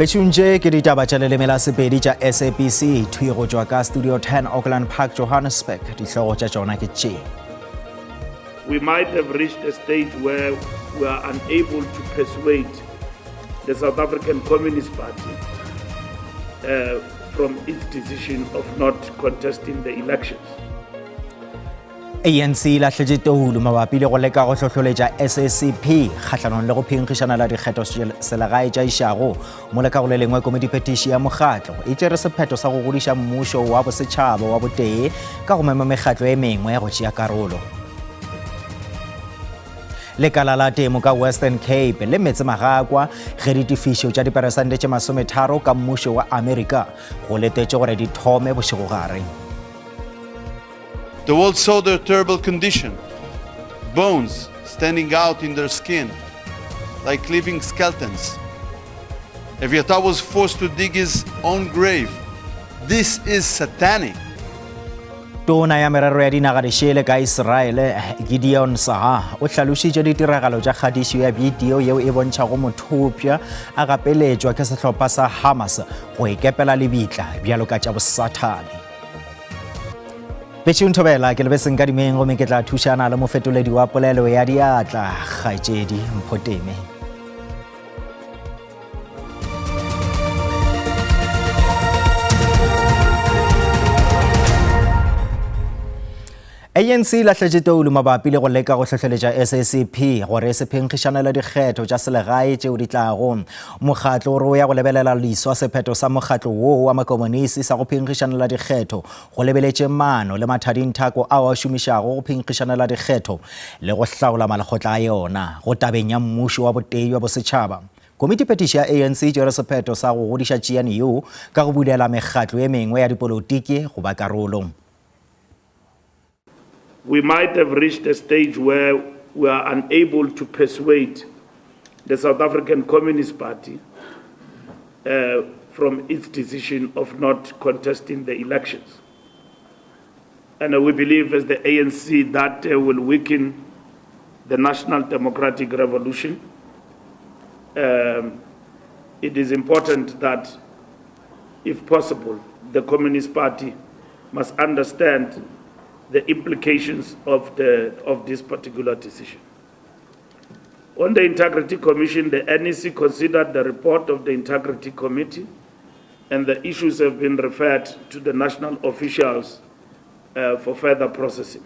Bešuntše ke ditaba tša leleme la Sepedi tša SABC thwi go tšwa ka Studio 10 Auckland Park Johannesburg. Dihlogo tša tšona ke tše. We might have reached a stage where we are unable to persuade the South African Communist Party uh, from its decision of not contesting the elections. ANC e lahletše toulo mabapi le go leka go hlohloletša SACP kgahlanong le go phenkgišana la dikgetho selegae tša išago. Mo le ka go le lengwe komediphetiši ya mokgatlo e tšere sephetho sa go godiša mmušo wa bosetšhaba wa botee ka go mema mekgatlo e mengwe go tšea karolo. Lekala la temo ka Western Cape le metse magakwa ge ditefišo tša diperesente tše masometharo ka mmušo wa Amerika go letetše gore di thome bošegogare. The world saw their terrible condition, bones standing out in their skin, like living skeletons. Eviatar was forced to dig his own grave. This is satanic. Tona ya merero ya dinaga dišele ka Israele, Gideon Saha, o hlalošitše ditiragalo tša kgatišo ya bidio yeo e bontšhago mothopša a gapeletšwa ke sehlopha sa Hamas go ikepela lebitla bjalo ka tša bosathane. Bešung Thobela, ke lebeseng ka dimeng gomme ke tla thušana le mofetoledi wa polelo ya diatla, kgaetšedi Mphoteme. ANC e lahletše toulo mabapi le go leka go hlohleletša SACP gore e se phenkgišanele dikgetho tša selegae tšeo di tlago. Mokgatlo o re o ya go lebelela leswa sephetho sa mokgatlo woo wa makomonisi sa go phenkgišanela dikgetho go lebeletše maano le mathadinthako ao a šomišago go phenkgišanela dikgetho le go hlaola malekgotla a yona go tabeng ya mmušo wa botee bja bosetšhaba. Komitiphethiši ya ANC e tšere sephetho sa go godiša tšeane yeo ka go bulela mekgatlo e mengwe ya dipolotiki go ba karolo. We might have reached a stage where we are unable to persuade the South African Communist Party uh, from its decision of not contesting the elections. And uh, we believe as the ANC that uh, will weaken the national democratic revolution. Um, it is important that, if possible, the Communist Party must understand the implications of, the, of this particular decision. On the Integrity Commission, the NEC considered the report of the Integrity Committee, and the issues have been referred to the national officials uh, for further processing.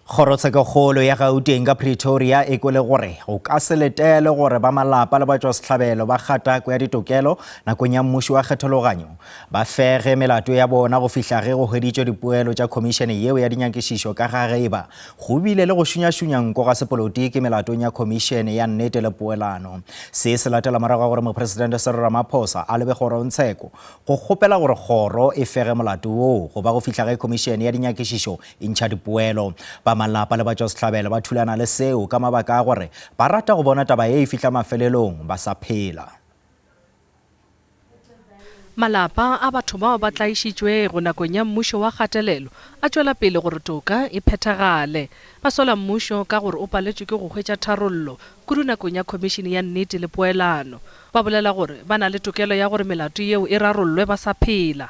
Kgorotshekokgolo ya Gauteng ka Pretoria e kwele gore go ka se letele gore ba malapa le batšwasehlabelo ba kgatako ya ditokelo nakong ya mmušo wa kgethologanyo ba fege melato ya bona go fihla ge go hweditšwe dipoelo tša khomišene yeo ya dinyakišišo ka ga ge eba go bile le go šunyašunya nko ga sepolotiki melatong ya khomišene ya nnete le poelano. Se se latela morago ga gore Mopresidente Cyril Ramaphosa a lebe kgorongtsheko go kgopela gore kgoro e fege molato woo go ba go fihla ge khomišene ya dinyakišišo e ntšha dipoelo. Ba malapa le batšwasehlabelo ba thulana le seo ka mabaka a gore ba rata go bona taba ye e fihla mafelelong ba sa phela. Malapa a batho bao ba tlaišitšwego nakong ya mmušo wa kgatelelo a tšwela pele gore toka e phethagale. Ba sola mmušo ka gore o paletšwe ke go hwetša tharollo, kudu nakong ya Khomišene ya Nnete le Poelano. Ba bolela gore ba na le tokelo ya gore melato yeo e rarollwe ba sa phela.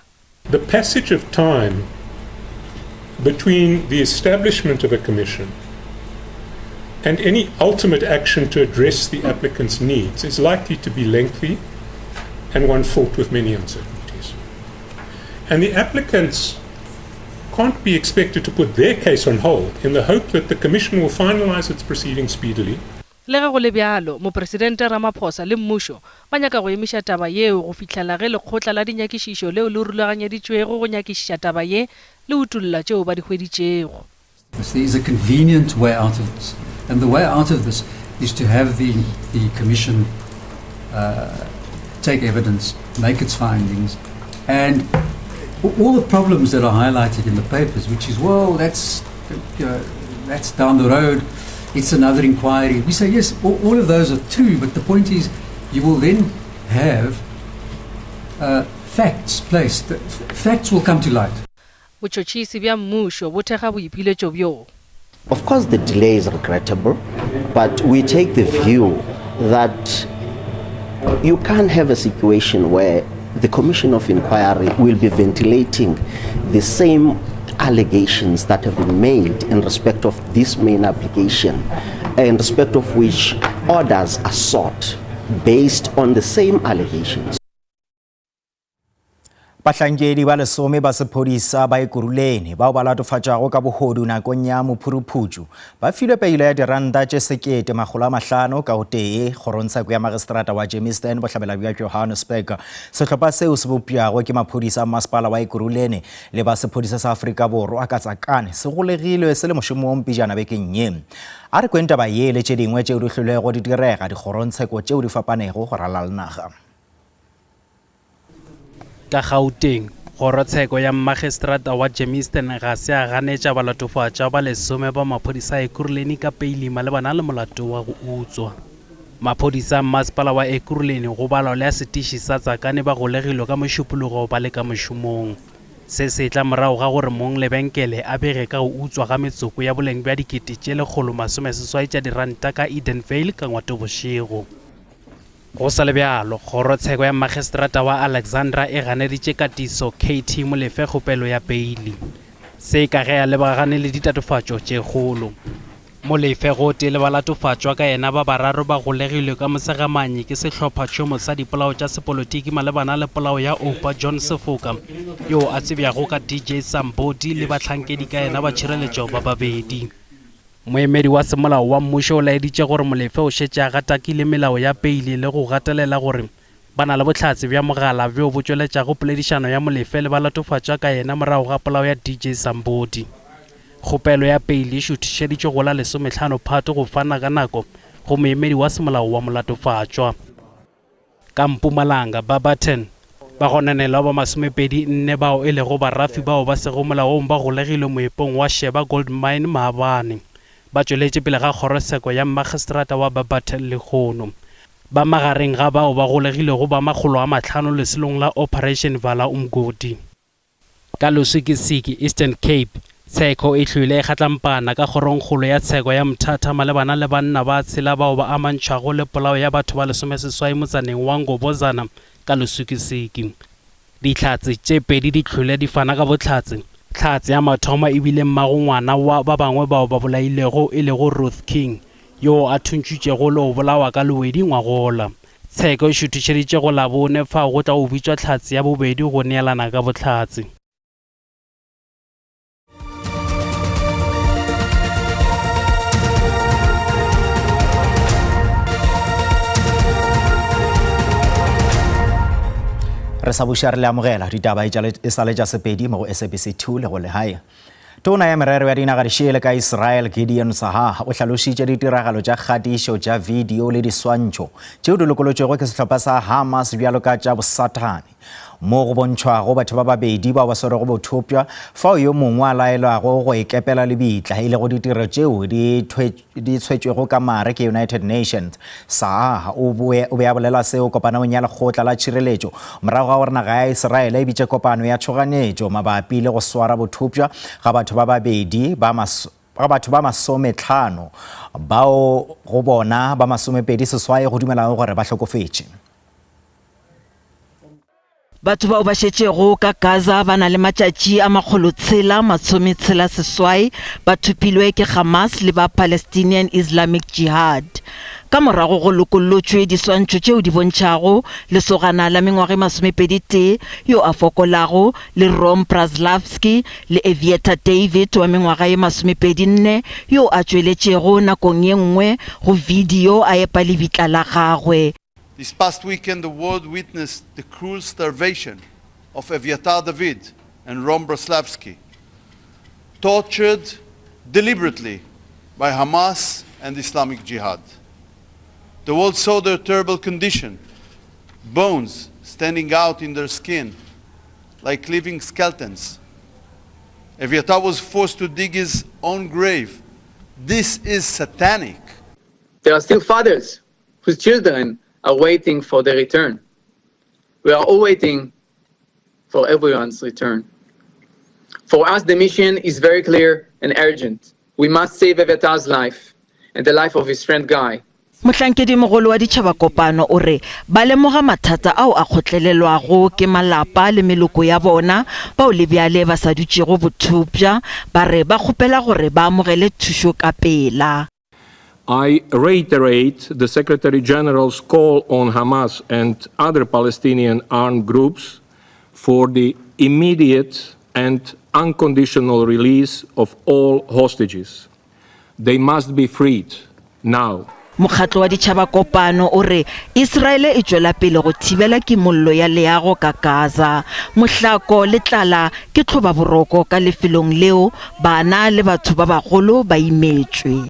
The passage of time between the establishment of a commission and any ultimate action to address the applicant's needs is likely to be lengthy and one fraught with many uncertainties. And the applicants can't be expected to put their case on hold in the hope that the Commission will finalize its proceedings speedily. Le ge go le bjalo, Mopresidente Ramaphosa le mmušo ba nyaka go emiša taba yeo go fihlela ge lekgotla la dinyakišišo leo le rulaganyeditšwego go nyakišiša taba ye le utolla tšeo ba di hweditšego. There is a convenient way out of this, and the way out of this is to have the, the commission uh, take evidence, make its findings, and all the problems that are highlighted in the papers, which is, well, that's, you know, that's down the road, it's another inquiry. We say, yes, all, all of those are true, but the point is, you will then have uh, facts placed. Facts will come to light. Botšhotšhisi bja mmušo bo thekga boipiletšo bjo. Of course the delay is regrettable, but we take the view that You can't have a situation where the Commission of Inquiry will be ventilating the same allegations that have been made in respect of this main application, in respect of which orders are sought based on the same allegations. Bahlankedi ba lesome ba sephodisa ba Ekurhuleni bao ba latofatšwago ka bohodu nakong ya mophuruphutšu ba filwe peilo ya diranta tše 1500 ka o tee kgorongtsheko ya magistrata wa Germiston bohlabela bja Johannesburg. Sehlopha seo se bopšago ke maphodisa a masepala wa Ekurhuleni le ba sephodisa sa Afrika Borwa ka Tsakane se golegilwe se le mošomong pejana bekeng ye. A re kweng taba ye le tše dingwe tšeo di hlwelego di direga dikgorongtsheko tšeo di fapanego go ralala naga. Ka Gauteng, kgorotsheko ya Mmagistrata wa Germiston ga se a ganetša balatofatšwa ba lesome ba maphodisa a Ekurhuleni ka peili malebana le molato wa go utswa. Maphodisa a mmasepala wa Ekurhuleni go balwa le a setiši sa Tsakane ba golegilwe ka Mošupologo ba le ka mošomong. Se se tla morago ga gore mong lebenkele a bege ka go utswa ga metsoko ya boleng bja 168 tša diranta ka Edenvale ka Ngwatobošego. Go sa le bjalo, kgorotsheko ya Magistrata wa Alexandra e ganeditše Katiso KT Molefe kgopelo ya peili. Se ka ge a lebagane le ditatofatšo tše kgolo. Molefe gotee le balatofatšwa ka yena ba bararo ba golegilwe ka Mosegamanye ke sehlophatšhomo sa dipolao tša sepolotiki malebana le polao ya Oupa John Sefoka, yoo a tsebjago ka DJ Sambodi le bahlankedi ka yena ba tšhireletšo ba babedi. Moemedi wa semolao wa mmušo o laeditše gore Molefe o šetše a gatakile melao ya peile le go gatelela gore ba na le bohlatse bja mogala bjo bo tšweletšago poledišano ya Molefe le balatofatšwa ka yena morago ga polao ya DJ Sambodi. Kgopelo ya peile e šuthišeditšwe go la lesomehlano Phato go fana ka nako go moemedi wa semolao wa molatofatšwa. Ka Mpumalanga, Barberton, bagononelwa ba masomepedi nne bao e lego barafi bao ba sego molaong ba golegilwe moepong wa Sheba Gold Mine maabane. Ba tšweletše pele ga kgorotsheko ya mmagistrata wa Barberton lehono. Ba magareng ga bao ba golegilwego ba 500 lesolong la Operation Vala Umgodi. Ka Lusikisiki, Eastern Cape, tsheko e hlwile e kgatlampana ka kgorongkgolo ya tsheko ya Mthatha malebana le banna ba tshela bao ba amantšhwago le polao ya batho ba lesomeseswai motsaneng wa Ngobozana ka Lusikisiki. Dihlatse tše pedi di hlwile di fana ka bohlatse. Hlatse ya mathomo e bile mmago ngwana wa ba bangwe bao ba bolailwego e lego Ruth King, yoo a thuntšitšwego le go bolawa ka Lewedi ngwagola. Tsheko e šuthišeditše go Labone fao go tla go bitšwa hlatse ya bobedi go neelana ka bohlatse. Re sa buša re le amogela ditaba e sa le tša Sepedi mo go SABC 2 le go Lehae. Tona ya Merero ya Dinaga Dišele ka Israel Gideon Sahar o hlalošitše ditiragalo tša kgatišo tša video le diswantšho tšeo di lokolotšwego ke sehlopha sa Hamas bjalo ka tša bosathane mo go bontšhwago batho ba babedi bao ba swerego bothopša fao yo mongwe a laelwago go ikepela lebitla e lego ditiro tšeo di di tshwetšwego ka mare ke United Nations. Saah o be a bolela seo kopanong ya lekgotla la tšhireletšo morago ga gore naga ya Israele e bitše kopano ya tšhoganetšo mabapi le go swara bothopša ga batho ba babedi ba ga batho ba masometlhano bao go bona ba masomepedi seswai go dumelago gore ba hlokofetše. Batho bao ba šetšego ka Gaza ba na le matšatši a makgolotshela masometshela seswai ba thopilwe ke Hamas le ba Palestinian Islamic Jihad. Ka morago go lokollotšwe diswantšho tšeo di bontšhago lesogana la mengwaga e masomepedi tee yo a fokolago le Rom Braslavski le Eviatar David wa mengwaga e masomepedi nne yo a tšweletšego nakong ye nngwe go video a epa lebitla la gagwe. This past weekend, the world witnessed the cruel starvation of Evyatar David and Rom Braslavski, tortured deliberately by Hamas and Islamic Jihad. The world saw their terrible condition, bones standing out in their skin like living skeletons. Evyatar was forced to dig his own grave. This is satanic. There are still fathers whose children are waiting for their return. We are all waiting for everyone's return. For us, the mission is very clear and urgent. We must save Evyatar's life and the life of his friend Guy. Mohlankedimogolo wa Ditšhabakopano o re ba lemoga mathata ao a kgotlelelwago ke malapa le meloko ya bona bao le bjale ba sa dutšego bothopša, ba re ba kgopela gore ba amogele thušo ka pela. I reiterate the Secretary General's call on Hamas and other Palestinian armed groups for the immediate and unconditional release of all hostages. They must be freed now. Mokgatlo wa Ditšhaba Kopano o re Israele e tšwela pele go thibela kimollo ya leago ka Gaza. Mohlako le tlala ke tlhobaboroko ka lefelong leo, bana le batho ba bagolo ba imetšwe.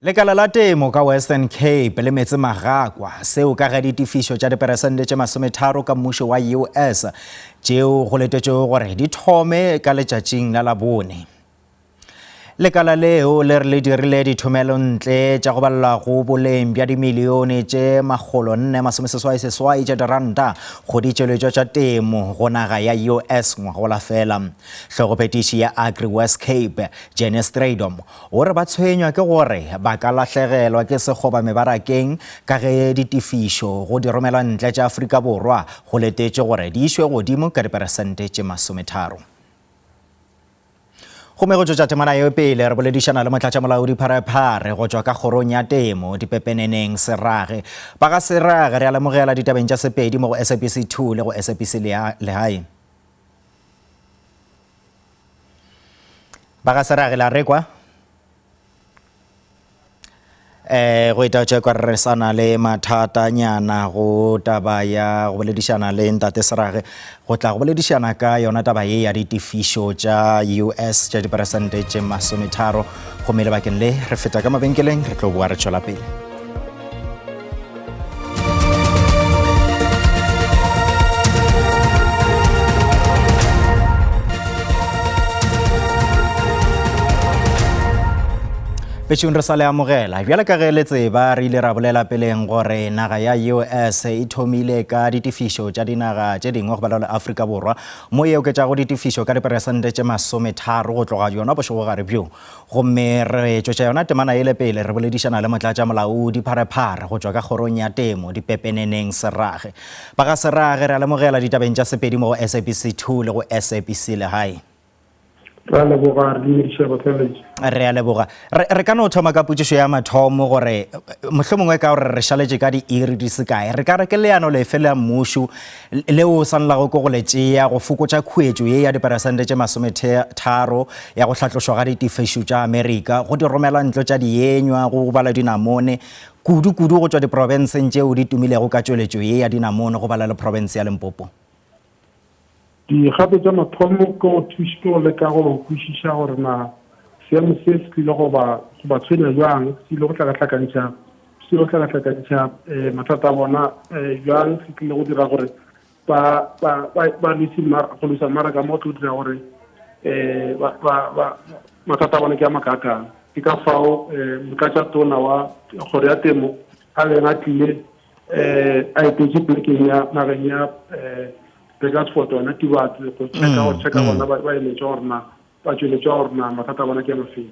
Lekala la temo ka Western Cape le metse magakwa, seo ka ge ditefišo tša diperesente tše masometharo ka mmušo wa US tšeo go letetšwego gore di thome ka letšatšing la Labone. Lekala leo le re le dirile dithomelontle tša go balelwa go boleng bja dimilione tše 488 tša diranta go ditšweletšwa tša temo go naga ya US ngwagola fela. Hlogophethiši ya Agri West Cape, Jenny Strydom, O re ba tshwenywa ke gore ba ka lahlegelwa ke sekgoba mebarakeng ka ge ditefišo go diromelwantle tša Afrika Borwa go letetšwe gore di išwe godimo ka diperesente tše masometharo. Gomme go tšwetša temana yeo pele, re boledišana le Motlatšamolaodi Pharephare go tšwa ka Kgorong ya Temo, Dipepeneneng, Serage. Ba ga Serage re a lemogela ditabeng tša Sepedi mo go SABC 2 le go SABC Lehae. Ba ga Serage la rekwa? Eh go ita tše kwa re sana le mathatanyana go taba ya go boledišana le ntate Serage go tla go boledišana ka yona taba ye ya ditefišo tša US tša diperesente tše masometharo gomme lebakeng le re feta ka mabenkeleng re tlo boa re tšwela pele. Bešong re sa le amogela. Bjale ka ge le tseba, re ile ra bolela peleng gore naga ya US e thomile ka ditefišo tša dinaga tše dingwe go bala le Afrika Borwa, mo e oketšago ditefišo ka diperesente tše masometharo go tloga bjona bošegogare bjo. Gomme re tšwetša yona temana yele pele re boledišana le motlatšamolaodi Pharephare go tšwa ka kgorong ya temo dipepeneneng Serage. Ba ga Serage re a lemogela ditabeng tša Sepedi mo go SABC 2 le go SABC Lehae. Re a leboga, re dumediša batheeletši. Re a leboga. Re, re ka no thoma ka potšišo ya mathomo gore mohlomongwe ka gore re šaletše ka diiri di se kae, re ka re ke leano lefe la mmušo leo o swanelago ke go le tšea go fokotša khuetšo ye ya diperesente tše masometharo ya go hlatlošwa ga ditefešo tša Amerika go diromelantlo tša dienywa go bala dinamone, kudu-kudu go tšwa diprofenseng tšeo di tumilego ka tšweletšo ye ya dinamone go bala le profense ya Limpopo? Dikgato tša mathomo ke go thuša ke go leka go kwešiša gore na seemo se se tlile go ba go ba tshwenya bjang, se ile go hlakahlakantšha se ile go hlakahlakantšha eh, mathata a bona eh, bjang, se tlile go dira gore ba ba ba ba lwise go lwisa mmaraka mo tlo dira gore eh ba ba mathata a bona ke a makaakang. Ke ka fao eh motlatša tona wa kgoro ya temo a beng a tlile eh a etetše polekeng ya nageng ya eh Burgersfort yona Tubatse go checka go checka bona ba ba eletša gore na ba tšweletša gore na mathata a bona ke a mafeng.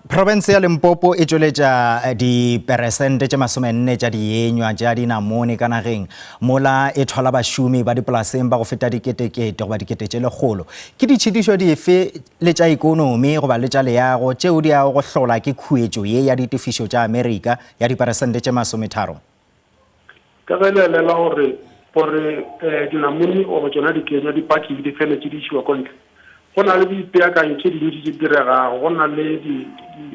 Profense ya Limpopo e tšweletša eh, diperesente tše masomenne tša dienywa tša dinamone ka nageng, mola e thwala bašomi ba dipolaseng ba go feta diketekete goba dikete tše lekgolo. Ke ditšhitišo dife le tša ikonomi goba le tša leago tšeo di yago go hlola ke khuetšo ye ya ditefišo tša Amerika ya diperesente tše masometharo? Ka ge le elela gore gore eh, dinamune goba tšona dikenywa di pakiwe di feletše di išiwa ko ntle, go na le dipeakanyo tše dintši tše di diregago. Go na le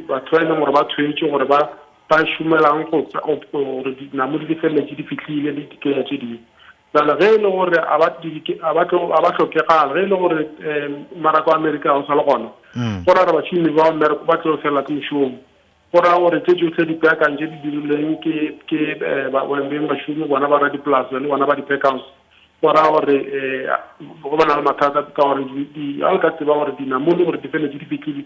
batho ba e leng gore ba thwetšwe gore ba ba šomelang go gore dinamune di feleletše di fihlile le dikenywa tše dingwe. Bjale ge e le gore a ba a ba tlo a ba hlokegala, ge e le gore um mmaraka wa Amerika ga o sa le gona, go ra gore bašomi ba mmereko ba tlo felelwa ke mošomo. Go ra gore tše tšohle dipeakanyo tše di dirilweng ke ke eh, beng bašomi bona ba radipolase le bona ba di-packhouse, go ra gore um go ba na le mathata ka gore ga le ka tseba gore dinamune gore di feletše di fihlile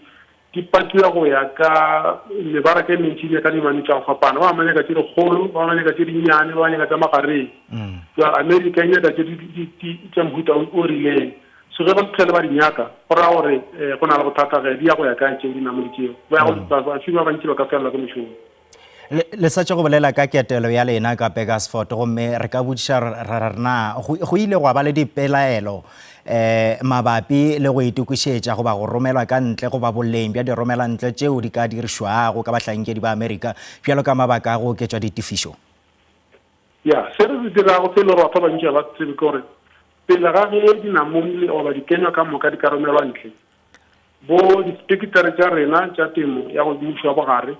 di pakiwa go ya ka mebaraka e mentši e nyaka dimane tša go fapana. Ba bangwe ba nyaka tše dikgolo, ba bangwe ba nyaka tše dinnyane, ba bangwe ba nyaka tša magareng. Jwale Amerika e nyaka tše tša mohuta o rileng. So ge ba se tlhole ba di nyaka, go raya gore um go na le bothata ge di ya go ya kae tšeo dinamodi tšeo. Ba ya go mm. bašomi ba bantši ba ka felelwa ke mošomo. Le sa tše go bolela ka ketelo ya lena ka Burgersfort gomme re ka botšiša ra re na go ile gwa ba le dipelaelo eh mabapi le go itokišetša goba go romelwa ka ntle goba boleng bja diromelantle tšeo di ka dirišwago ka bahlankedi ba Amerika bjalo ka mabaka a go oketšwa ditefišo? Ya, se re se dirago se e le gore batho ba bantši ga ba se tsebe ke gore pele ga ge dinamone goba dikenywa ka moka di ka romelwa ntle, bo dispekitare tša rena tša temo ya go mmušo wa bogare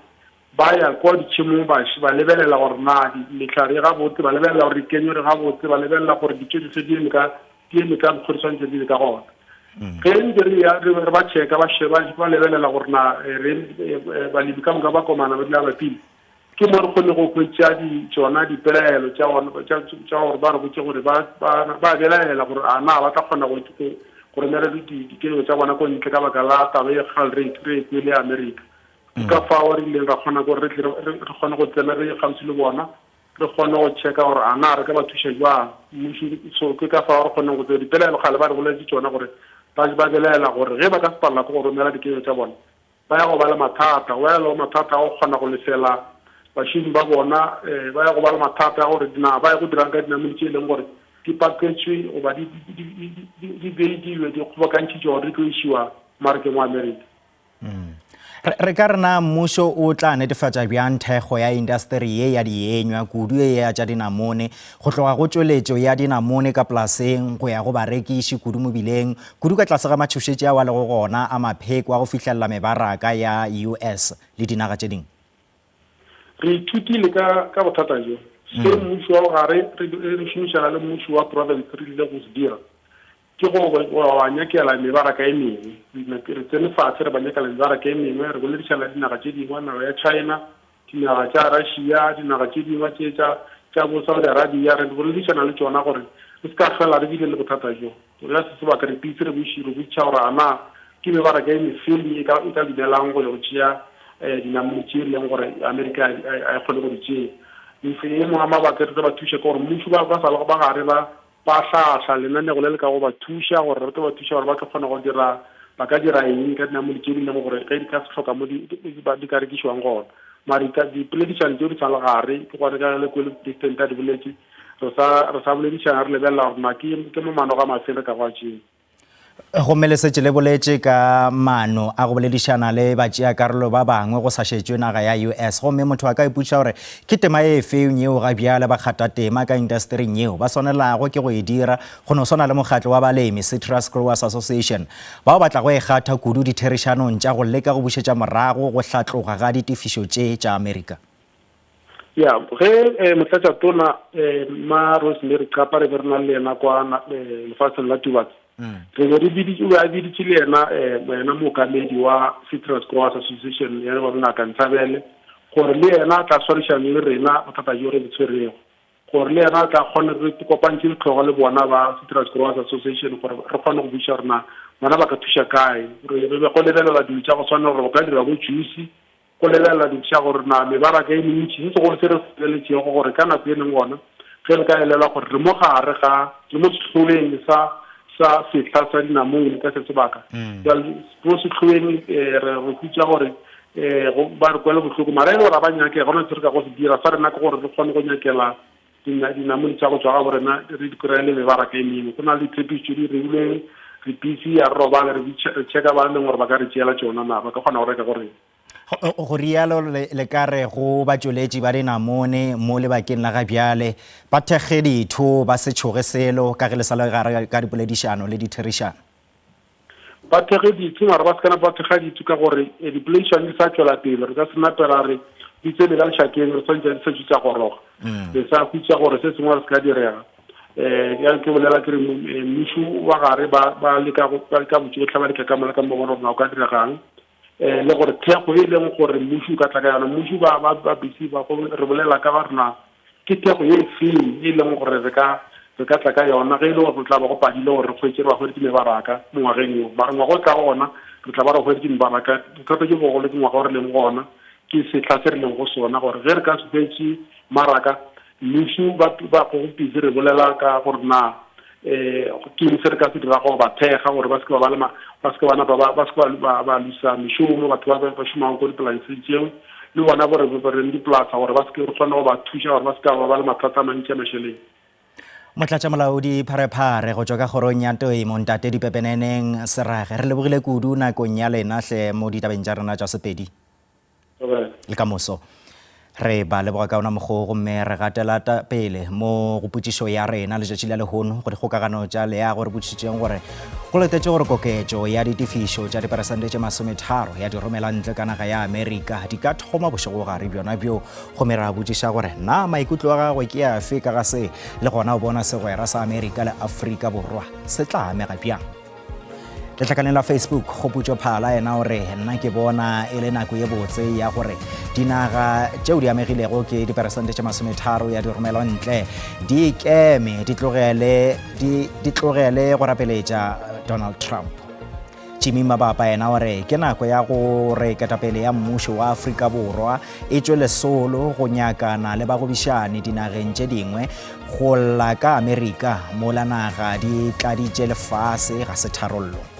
ba ya kwa ditšhemong ba ba lebelela gore na mehlare e gabotse, ba lebelela gore dikenywa di gabotse, ba lebelela gore ditšo di eme ka di eme ka mokgwa di swanetše di be ka gona. Mm. Ge ntse re ya re ba checka ba sheba ba lebelela gore na eh, re eh, eh, balemi ka moka ba komana ba dula bapile Ke mo re kgonne go hwetša di, tšona dipelaelo tša gona, tša, tša gore ba re botše gore ba, ba, ba belaela gore a na ba tla kgona go, go, go romela di, di, dikenywa tša bona ko ntle ka baka la taba ye kgale re, re e kwele ya Amerika. Ke ka fao re ileng ra kgona gore re tle re, re, re kgone go tsena re ye kgauswi le bona, re kgone go checka gore a na re ka ba thuša jwang. Mmušo, so ke ka fao re kgonneng go tseba dipelaelo kgale ba re boleletše tšona gore ba, ba belaela gore ge ba ka se palela ke go romela dikenywa tša bona, ba ya go ba le mathata, ba ya le mathata a go kgona go lefela bašomi ba bona, eh, ba ya go ba le mathata a gore na ba ya go dirang ka dinamune tše e leng gore di paketšwe goba di, di, di, di, di beidilwe, di kgobokantšhitšwe gore di tlo išiwa marekeng wa Amerika. Mm. Re ka re na mmušo o tla netefatša bjang thekgo ya indasteri ye ya dienywa, kudu ye ya tša dinamone, go tloga go tšweletšo ya dinamone ka polaseng go ya go barekiši kudu mobileng, kudu ka tlase ga matšhošetši ao a lego gona a mapheko a go fihlelela mebaraka ya US le dinaga tše dingwe? Re ithutile ka, ka bothata bjo. Se mmušo wa bogare re, re šomišana le mmušo wa profense re ile go se dira ke go go ba nyakela mebaraka e mengwe. Re tsene fatshe re ba nyakela mebaraka e mengwe, re boledišana le dinaga tše dingwe, naga ya China, dinaga tša Russia, dinaga tše dingwe tše tša tša bo Saudi Arabia, re boledišana le tšona gore re se ka hlwela re bile le bothata bjo. Re se sebaka re pitse re boši re botšiša gore a na ke mebaraka e mefeng e ka e ka dumelang go yo tšea eh, dinamune tše e leng gore Amerika a e kgone go di tšea. Mefe e mongwe a mabaka re tlo ba thuša ke gore mmušo ba ba sa le ba gare ba Ba hlahla lenanego le le ka go ba thuša gore re tlo ba thuša gore ba tlo kgona go dira, ba ka dira eng ka dinamune tše di lego gore ge di ka se hloka mo di, di ka rekišwang gona. Mara dipoledišano tšeo di sa le gare, ke gone ka ge le kwele President a di boletše, re sa, re sa boledišana re lebelela gore na ke, ke mo manoga mafeng re ka go a tšea. Gomme le šetše le boletše ka maano a go boledišana le batšeakarolo ba bangwe go sa šetšwe naga ya US. Gomme motho a ka ipotšiša gore ke tema efe yeo ga bjale bakgathatema ka intastering yeo ba swanelago ke go e dira go no swana le mokgatlo wa balemi, Citrus Growers Association, bao ba tlago e kgatha kudu ditherišanong tša go leka go bušetša morago go hlatloga ga ditefišo tše tša Amerika. Ya, ge eh, motlatšatona eh, ma Rosemary Kapa re be re na le yena kwa eh, lefatsheng la Tubatse mm. re be re biditše o be a biditše le yena eh, yena mookamedi wa Citrus Growers Association ya wa ngaka Ntshabele gore le yena a tla swarišane le rena bothata jo re bo tshwerego gore le yena a tla kgone re kopantše ditlhogo le bona ba Citrus Growers Association gore re kgone go buša rena bona ba ka thuša kae re be go lebelela dilo tša go tshwana gore ba ka dira bo juice Go lebelela dintšha gore na mebaraka e mentši, se segolo se re se lebeletšego gore ka nako e leng gona ge re ka elelwa gore re mo gare ga, re mo sehloeng sa, sa sehla sa dinamune ka se sebaka. Mm. Bjale mo sehloeng eh, re re hutša gore eh, ba re kwele bohloko mara e le gore ga ba nyake ga gona se re ka go se dira sa rena ke gore re kgone go nyakela dinamune tša go tšwa ga bo rena re di kry-e le mebaraka e mengwe. Go na le ditshepišo tše di reilweng, re busy a re robale re checka ba e leng gore ba ka re tšeela tšona na ba ka kgona go reka go rena. Go rialo le ka re go batšweletši ba dinamone mo lebakeng la ga bjale ba thekge ditho ba se tšhoge selo ka ge le sa le gare ka dipoledišano le ditherišano. Ba thekge ditho mara ba se kana ba thekga ditho ka gore eh, dipoledišano di sa tšwela pele re ka se nape ra re di tsene ka lešakeng re swantse di sa tša goroga mm. re sa hutša gore se sengwe re se ka direga um ya ke bolela ke re eh, mmušo wa gare ba leka botsotlhe ba leka ka mola ka mo bona gore na o ka diregang um le gore thekgo e leng gore mmušo o ka tla ka yona mmušo ba ba ba busy ba go re bolela ka ba rena ke thekgo ye feng e leng gore re ka re ka tla ka yona ge e le gore re tla ba go padile gore re kgwetse re ba hweditse mebaraka mo ngwageng wo mara ngwaga o tla gona re tla ba re hweditse mebaraka bothata jo bogolo ke ngwaga o re leng gona ke sehla se re leng go sona gore ge re ka se hwetše maraka mmušo ba ba go busy re bolela ka gore na um ke eng se re ka se dirago go ba thekga gore ba se ke ba ba le ba se ke ba napa ba se ke ba ba lusa mešomo batho ba ba šomago ko dipolaseng tšeo le bona gore reng dipolasa gore ba se ke re kgone go ba thuša gore ba se ka ba ba le mathata a mantši a mašeleng. Motlatšamolaodi Pharephare go tšwa ka kgorong ya Toimo Ntate Dipepeneneng Serage re lebogile kudu nakong ya lena hle mo ditabeng tša rena tša Sepedi. Le ka moso. Re ba leboga ka ona mokgwa wo gomme re gatela pele mo go potšišo ya rena letšatši la lehono go dikgokagano tša leago re botšišitšeng gore go letetše gore koketšo ya ditefišo tša diperesente tše masometharo ya diromelantle ka naga ya Amerika di ka thoma bošegogare bjona bjo gomme ra botšiša gore na maikutlo a gagwe ke afe ka ga se le gona o bona segwera sa Amerika le Afrika Borwa se tla amega bjang. Letlakaleng la Facebook, Kgopotšo Phala yena o re, Nna ke bona e le nako ye botse ya gore dinaga tšeo di amegilego ke diperesente tše masometharo ya diromelwantle di ikeme di tlogele di, di tlogele go rapeletša Donald Trump. Jimmy Mabapa yena o re ke nako ya gore ketapele ya mmušo wa Afrika Borwa e tšwe lesolo go nyakana le bagobišani dinageng tše dingwe Go lla ka Amerika mola naga di tladitše lefase ga se tharollo.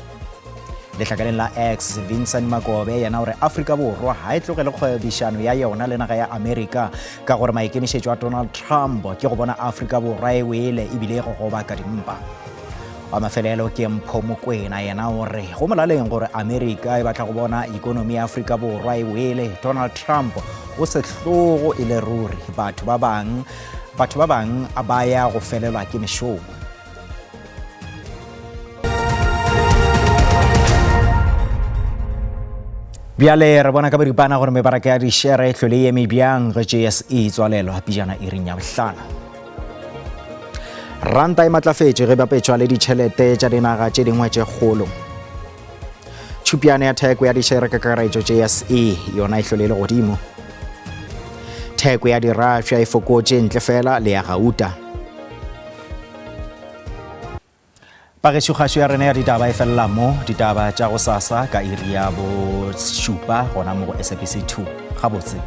Lehlakaleng la X, Vincent Makobe yena o re Afrika Borwa ga e tlogele kgwebišano ya yona le naga ya Amerika ka gore maikemišetšo a Donald Trump ke go bona Afrika Borwa e wele ebile e gogoba ka dimpa. Wa mafelelo ke Mpho Mokwena yena o re go molaleng gore Amerika e batla go bona ikonomi ya Afrika Borwa e wele. Donald Trump o sehlogo e le ruri batho ba bang Batho ba bang ba ya go felelwa ke mešomo. Bjale re bona ka boripana gore mebaraka ya dišere e hlole e eme bjang ge JSE e tswalelwa pejana iring ya bohlano. Ranta e matlafetše ge bapetšwa le ditšhelete tša dinaga tše dingwe tše kgolo. Tšhupjane ya theko ya dišere kakaretšo JSE yona e hlole e le godimo. Theko ya dirafša e fokotše ntle fela le ya gauta. Bagešo kgašo ya rena ya ditaba e felela mo ditaba tša go sasa ka iri ya bošupa gona mo go SABC 2. Gabotse.